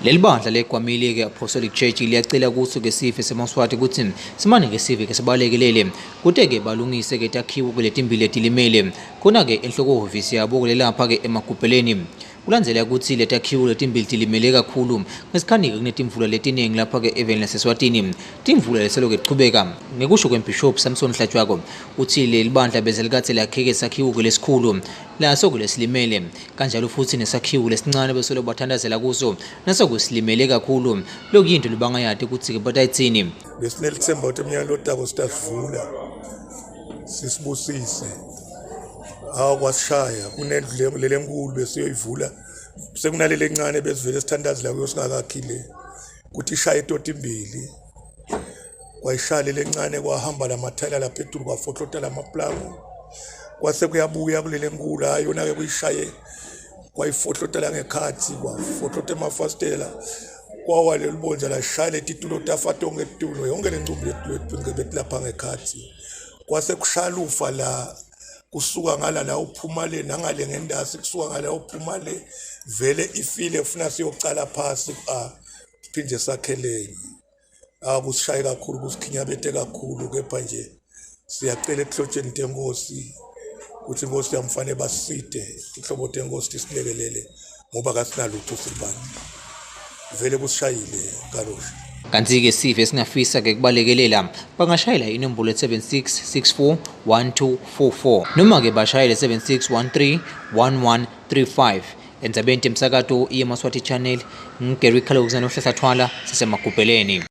Leli bandla leGwamile-ke Apostolic Church liyacela kuso ke sive semaSwati kutsi simane ke sive ke sibalekelele kute-ke balungise-ke takhiwo kuletimbili letilimele khona-ke enhlokohhovisi yabo kulelapha-ke eMagubheleni. Kulandzela kutsi letakhiwo letimbili tilimele kakhulu ngesikhanike kunetimvula letiningi lapha-ke eveni laseSwatini. Timvula leseloke tichubeka. Ngekusho kwembhishobhi Samson Hlatshwako utsi leli bandla bese likadze lakheke sakhiwo-ke lesikhulu laso-ke lesilimele kanjalo futsi nesakhiwo lesincane besolo bathandazela kuso naso-ke silimele kakhulu lokuyinto lebangayati kutsi-ke batayitsini. Besinelitsemba ukuthi eminyakeni lotako sitasivula sisibusise. Awu kwasishaya kunendlu lelenkulu besiyoyivula sekunalele encane besivele sithandazela kuyo singakakhi le kuthi ishaye totimbili kwayishaya lele encane kwahamba lamathayela lapha etulu kwafohlota lamaplango kwase kuyabuya kulele nkulu hhayi yona-ke kuyishaye kwayifohlota langekhatsi kwafohlota emafasitela kwawa leli bondza lashaya letitulo tafa tonke titulo yonke le ncumbi betilapha ngekhatsi kwase kushaya lufa la kusuka ngala la uphuma le nangale ngendasi kusuka ngala uphuma le vele ifile kufuna siyocala phasi a siphinde sakheleni akusishaye kakhulu kusikhinyabete kakhulu kepha nje siyacela ekuhlotsheni tenkosi ukuthi inkosi yamfane basiside inhlobo tenkosi tisilekelele ngoba kasinalutho sibani vele kusishayile kalosha. Kanti-ke sive esingafisa-ke kubalekelela bangashayela inombolo 7664 1244 noma-ke bashayele 7613 1135 endzabeni temsakato yeMaswati Channel ngiGary Khalokuzana uHlahla Thwala siseMagubheleni.